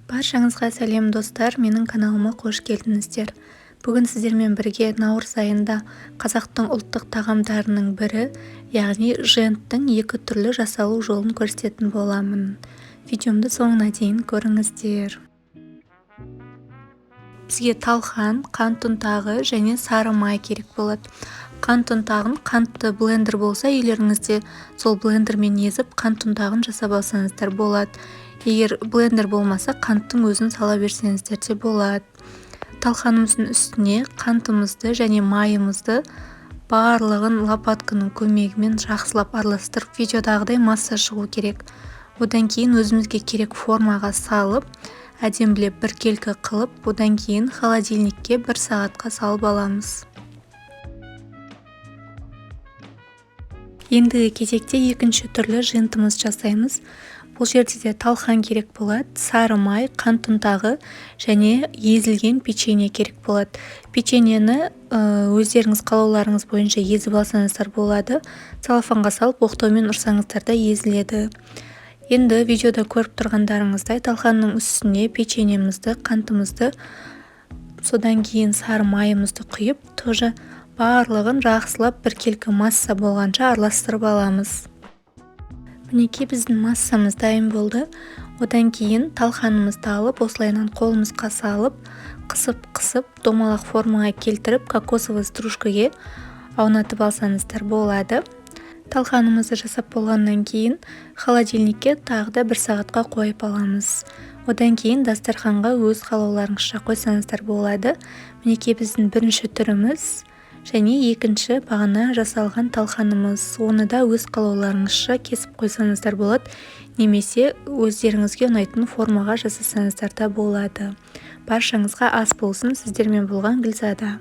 Баршаңызға сәлем, достар! Менің каналыма қош келдіңіздер! Бүгін сіздермен бірге наурыз айында қазақтың ұлттық тағамдарының бірі, яғни женттің екі түрлі жасалу жолын көрсететін боламын. Видеомды соңына дейін көріңіздер. Бізге талқан, қант ұнтағы және сары май керек болады. Қант ұнтағын, қантты блендер болса үйлеріңізде, сол блендермен езіп, қант ұнтағын жасап алсаңыздар болады. Егер блендер болмаса, қанттың өзін сала берсеңіздер де болады. Талқанымыздың үстіне қантымызды және майымызды барлығын лопатканың көмегімен жақсылап араластырып, видеодағыдай масса шығу керек. Одан кейін өзімізге керек формаға салып, әдемілеп біркелкі қылып, одан кейін холодильникке бір сағатқа салып аламыз. Ендігі кезекте екінші түрлі жентіміз жасаймыз. Бұл жерде де талқан керек болады, сары май, қант ұнтағы және езілген печенье керек болады. Печеньені өздеріңіз қалауларыңыз бойынша езіп алсаңыздар болады. Целлофанға салып, оқтаумен ұрсаңыздар да езіледі. Енді видеода көріп тұрғандарыңыздай, талқанның үстіне печеньемізді, қантымызды, содан кейін сары майымызды құйып, тоже барлығын жақсылап біркелкі масса болғанша араластырып аламыз. Мінекей, біздің массамыз дайын болды. Одан кейін талқанымызды алып, осылайынан қолымызға салып, қысып-қысып, домалақ формаға келтіріп, кокосовый стружкаге аунатып алсаңыздар болады. Талқанымызды жасап болғаннан кейін холодильникке тағы да бір сағатқа қойып аламыз. Одан кейін дастарханға өз қалауларыңызша қойсаңыздар болады. Мінекей, біздің бірінші түріміз және екінші бағана жасалған талқанымыз. Оны да өз қалауларыңызша кесіп қойсаңыздар болады, немесе өздеріңізге ұнайтын формаға жасасаңыздар да болады. Баршаңызға ас болсын! Сіздермен болған Гүлзада.